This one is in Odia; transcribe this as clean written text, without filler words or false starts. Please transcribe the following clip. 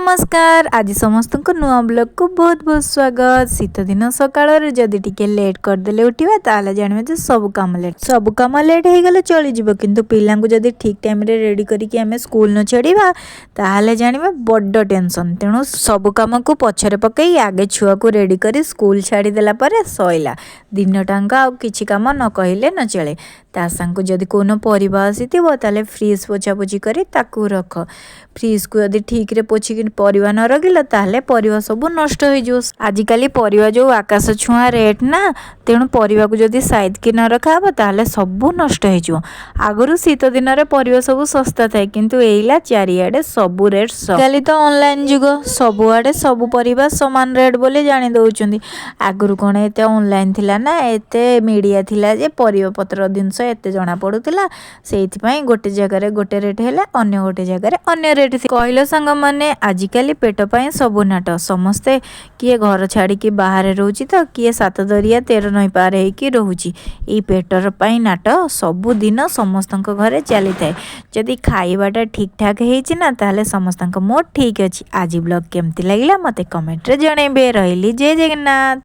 ନମସ୍କାର, ଆଜି ସମସ୍ତଙ୍କୁ ନୂଆ ବ୍ଲଗ୍କୁ ବହୁତ ବହୁତ ସ୍ୱାଗତ। ଶୀତ ଦିନ ସକାଳରେ ଯଦି ଟିକେ ଲେଟ୍ କରିଦେଲେ ଉଠିବା, ତାହେଲେ ଜାଣିବା ଯେ ସବୁ କାମ ଲେଟ୍। ସବୁ କାମ ଲେଟ୍ ହେଇଗଲେ ଚଳିଯିବ, କିନ୍ତୁ ପିଲାଙ୍କୁ ଯଦି ଠିକ୍ ଟାଇମ୍ରେ ରେଡ଼ି କରିକି ଆମେ ସ୍କୁଲ ନ ଛାଡ଼ିବା, ତାହେଲେ ଜାଣିବା ବଡ଼ ଟେନସନ୍। ତେଣୁ ସବୁ କାମକୁ ପଛରେ ପକାଇ ଆଗେ ଛୁଆକୁ ରେଡ଼ି କରି ସ୍କୁଲ ଛାଡ଼ିଦେଲା ପରେ ସଇଲା, ଦିନଟାଙ୍କ ଆଉ କିଛି କାମ ନ କହିଲେ ନ ଚଳେ। ତା ସାଙ୍ଗକୁ ଯଦି କୋଉଦିନ ପରିବା ଆସିଥିବ, ତାହେଲେ ଫ୍ରିଜ୍ ପୋଛାପୋଛି କରି ତାକୁ ରଖ। ଫ୍ରିଜ୍କୁ ଯଦି ଠିକ୍ରେ ପୋଛିକି ପରିବା ନ ରଖିଲ, ତାହେଲେ ପରିବା ସବୁ ନଷ୍ଟ ହେଇଯିବ। ଆଜିକାଲି ପରିବା ଯେଉଁ ଆକାଶ ଛୁଆଁ ରେଟ୍ ନା, ତେଣୁ ପରିବାକୁ ଯଦି ସାଇଜ୍କି ନ ରଖାହବ, ତାହେଲେ ସବୁ ନଷ୍ଟ ହେଇଯିବ। ଆଗରୁ ଶୀତ ଦିନରେ ପରିବା ସବୁ ଶସ୍ତା ଥାଏ, କିନ୍ତୁ ଏଇଲା ଚାରିଆଡ଼େ ସବୁ ରେଟ୍। କାଲି ତ ଅନଲାଇନ୍ ଯୁଗ, ସବୁଆଡ଼େ ସବୁ ପରିବା ସମାନ ରେଟ୍ ବୋଲି ଜାଣି ଦେଉଛନ୍ତି। ଆଗରୁ କ'ଣ ଏତେ ଅନଲାଇନ୍ ଥିଲା ନା ଏତେ ମିଡ଼ିଆ ଥିଲା ଯେ ପରିବା ପତ୍ର ଜିନିଷ ଏତେ ଜଣା ପଡ଼ୁଥିଲା? ସେଇଥିପାଇଁ ଗୋଟେ ଜାଗାରେ ଗୋଟେ ରେଟ୍ ହେଲେ ଅନ୍ୟ ଗୋଟେ ଜାଗାରେ ଅନ୍ୟ ରେଟ୍। କହିଲ ସାଙ୍ଗମାନେ, ଆଜିକାଲି ପେଟ ପାଇଁ ସବୁ ନାଟ। ସମସ୍ତେ କିଏ ଘର ଛାଡ଼ିକି ବାହାରେ ରହୁଛି ତ କିଏ ସାତ ଦରିଆ ତେର ନଈ ପାର ହେଇକି ରହୁଛି। ଏଇ ପେଟର ପାଇଁ ନାଟ ସବୁଦିନ ସମସ୍ତଙ୍କ ଘରେ ଚାଲିଥାଏ। ଯଦି ଖାଇବାଟା ଠିକ୍ ଠାକ୍ ହେଇଛି ନା, ତାହେଲେ ସମସ୍ତଙ୍କ ମୁଡ୍ ଠିକ୍ ଅଛି। ଆଜି ବ୍ଲଗ୍ କେମିତି ଲାଗିଲା, ମୋତେ କମେଣ୍ଟରେ ଜଣେଇବେ। ରହିଲି, ଜୟ ଜଗନ୍ନାଥ।